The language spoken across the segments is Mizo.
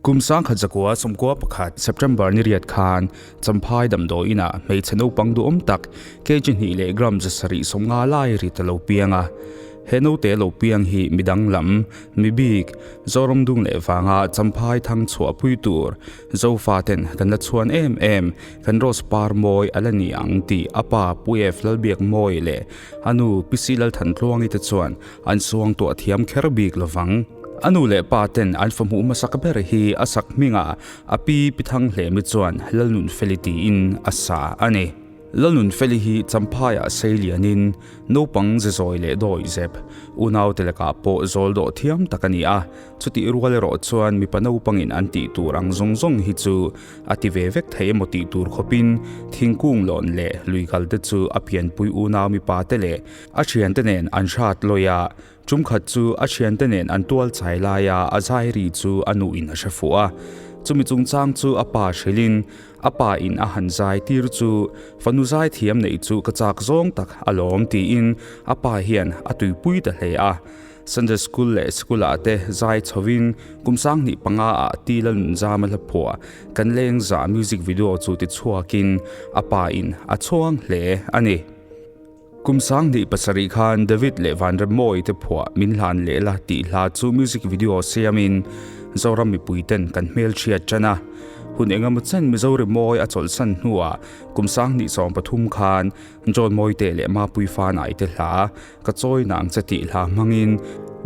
Kum 1991 September ni riat khan Champhai damdawi inah hmeichhe naupang duhawm tak kg hnih leh gram 750 lai rit a lo piang a. He naute lo piang hi midang lam, mi bik, Zoram dung leh vanga Champhai thang chhuahpui tur Zofa ten kan la chhuan em em, kan Rose par mawi a la ni ang tih a pa Pu F Lalbiak Mawi leh a nu Pi C Lalthantluangi te chuan an suangtuah thiam kher bik lovang. A nu leh pa ten an fa hmuh hmasak ber hi a sak hmingah a pi Pi Thanghlemi chuan Lalnunfeli tiin a sa a ni. Lalnunfeli hi Champhaiah sei lianin naupang ze zawi leh dawi zep, unau te lakah pawh zawl dawh thiam tak a ni a, chutih rual erawh chuan mipa naupangin an tih tur ang zawng zawng hi chu a ti ve vek thei emaw tih tur khawpin thingkung lawn leh lui kal te chu a pianpui unau mipa te leh A thiante nen an hrat lawi a, tumkhat chu a thiante nen an tual chai laia a zai ri chu a nuin a hre fuh a. Chumi chungchang chu a pa hrilhin a pa in a han zai tir chu fanu zai thiam neih chu ka chak zawng tak alawm tiin a pa hian a tuipui ta hle a. Sunday School leh School ah te zai chhovin kum 2005 ah Tila Nunzama hla phuah Kan Lengza music video chu tichhuakin a pa in a chhuang hle a ni. Kum 2007 khan David leh Vanremmawi te phuah min hlan leh la tih hla chu music video siamin Zoram mipui ten kan hmelchhiat tan a. Hun engemaw chen Mizo rimawi a chawlhsan hnuah kum 2013 khan John Mawite leh Mapui Fanai te hla Ka chawi nang che tih hla hmangin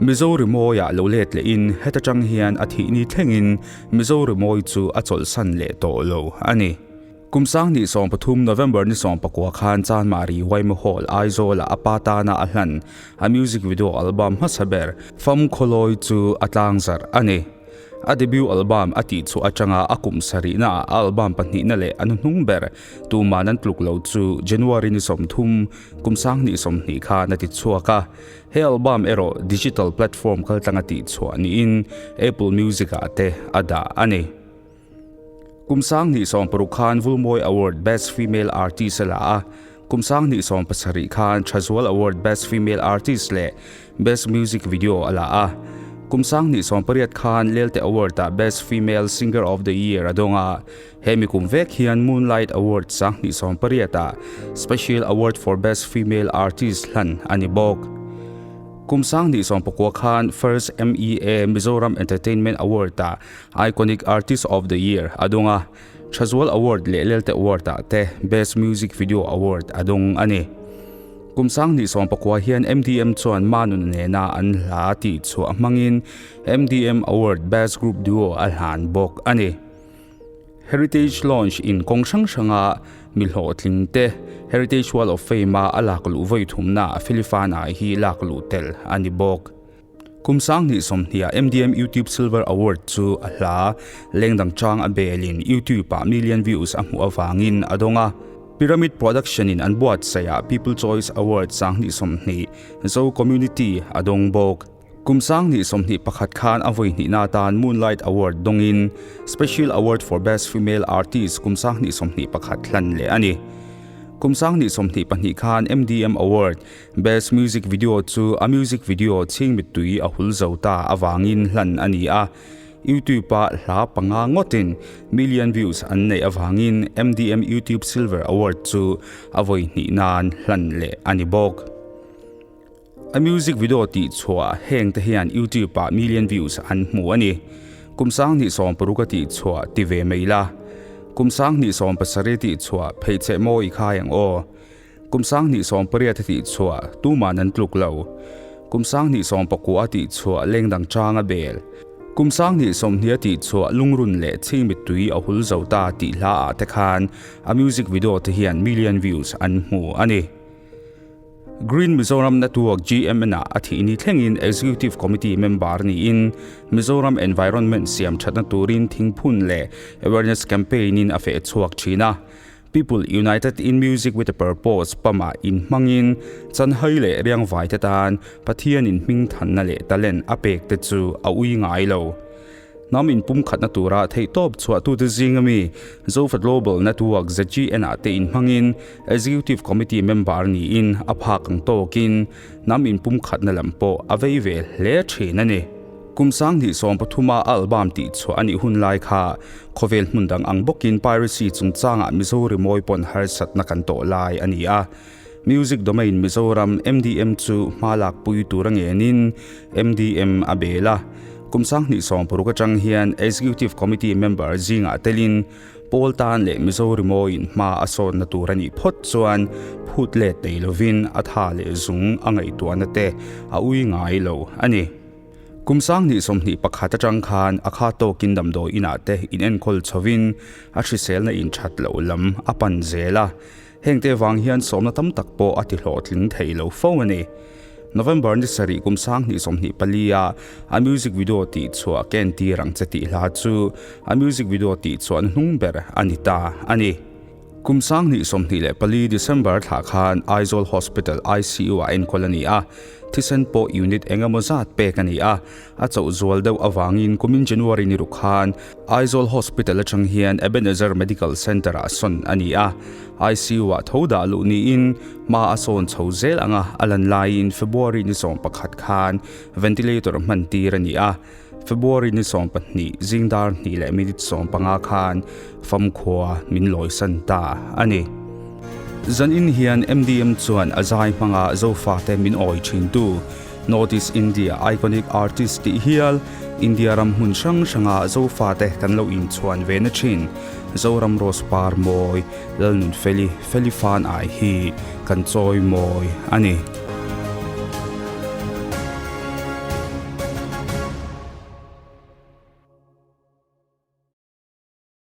Mizo rimawiah lo let lehin heta tang hian a thihni thlengin Mizo rimawi chu a chawlhsan leh tawh lo a ni. Kum 2013 November ni 19 khan Chanmari Yma Hall, Aizawl-ah a pa tana a hlan a music video album hmasa ber Fam Khawlawi chu a tlangzarh a ni. A debut album a tih chhuah atanga a kum sarihnaah a album pahnihna leh a hnuhnung ber tuman an tluk lo chu January ni 30, kum 2020 khan a ti chhuak a. He album erawh digital platform kaltlanga tih chhuah niin Apple Music-ah te a dah a ni. Kum 2016 khan Vulmawi Award Best Female Artist a la a, kum 2017 khan Thazual Award Best Female Artist leh Best Music Video a la a, kum 2018 khan Lelte Award-ah Best Female Singer of the Year a dawng a, hemi kum vek hian Moonlight Award 2018-ah Special Award for Best Female Artist hlan a ni bawk. Kum 2019 khan First MEA Mizoram Entertainment Award-ah Iconic Artist of the Year a dawng a, Thazual Award leh Lelte Award-ah te Best Music Video Award a dawng a ni. Kum 2019 hian MDM chuan Manuna nena an hla tih chhuah hmangin MDM Award Best Group Duo a hlan bawk a ni. Heritage Launch in kawng hrang hranga mi hlawhtling te Heritage Wall of Fame-a a lak luh vawi thumnaah Felifana hi lak luh tel a ni bawk. Kum 2020 ah MDM YouTube Silver Award chu a hla lengdang chang a belin YouTube ah million views a hmuh avangin a dawng a. Pyramid Production in an buatsaih ah People Choice Award 2020 Zo Community a dawng bawk. Kum 2021 khan a vawi hnihna atan Moonlight Award dawngin Special Award for Best Female Artist kum 2021 hlan leh a ni. Kum 2022 khan MDM Award Best Music Video chu a music video chhing mittui a hul zo ta avangin hlan a ni a, YouTube-ah hla panga ngawtin million views an neih avangin MDM YouTube Silver Award chu a vawi hnih nan hlan leh a ni bawk. A music video tih chhuah heng te hian YouTube-ah million views an hmu a ni. Kum 2016 a tih chhuah ti ve mai la. Kum 2017 tih chhuah pheichheh mawi khai ang aw. Kum 2018 a tih chhuah tuman an tluk lo. Kum 2019 a tih chhuah lengdang chang a bel. Kum 2020 a tih chhuah lungrun leh chhing mittui a hul zo ta tih hla ah te khan a music video te hian million views an hmu a ni. Green Mizoram Network GMN ah a thih ni thlengin Executive Committee member niin Mizoram environment siam thatna turin thingphun leh awareness campaign in a feh chhuak thin a. People United in Music with a Purpose pamah inhmangin chanhai leh riangvai te tan Pathianin hmingthanna leh talent a pek te chu a ui ngai lo. Hnam inpumkhatna tura theihtawp chhuahtute zinga mi Zofa Global Network ZGN ah te inhmangin Executive Committee member niin a phak ang tawkin hnam inpumkhatna lam pawh a vei ve hle thin a ni. Kum 2013 a album tihchhuah a nih hun lai kha khawvel hmun dang ang bawkin piracy chungchangah Mizo rimawi pawn harsatna kan tawh lai a ni a. Music Domain Mizoram, MDM, chu hma lakpui tur a ngenin MDM a bel a. Kum 2016 atang hian Executive Committee member zingah telin Pawl tan leh Mizo rimawiin hma a sawnna tur a nih phawt chuan phut let nei lovin a tha leh zung a ngaihtuahna te a ui ngai lo a ni. Kum 2021 atang khan a kha tawkin damdawi inah te inenkawl chhovin a hriselna inthat loh lam a pan zel a. Hengte vang hian sawmna tam tak pawh a ti hlawhtling thei lo fo a ni. November ni sarih kum 2024 a a music video tih chhuah ka entir ang che tih hla chu a music video tih chhuahna hnung ber a ni ta a ni. Kum 2024 December thlah khan Aizawl Hospital ICU ah enkawl a ni a, thisen pawh unit eng emaw zat pek a ni a, a chauh zual deuh avangin kumin January ni ruk khan Aizawl Hospital atang hian Ebenezer Medical Centre-ah sawn a ni a, ICU-ah tho dah luh niin hma a sawn chho zel anga a lan laiin February ni 11 khan ventilator hman tir a ni a, February ni 12 zing dar hnih leh minute 15 khan famkhua min lawisan ta a ni. Zanin hian MDM chuan a zai hmanga Zofate min awi thintu North East India Iconic Artist tih hial India ram hmun hrang hranga Zofate kan lo inchhuan ve na thin Zoram Rose Par mawi Lalnunfeli Feli Fan Ai hi kan chawi mawi a ni.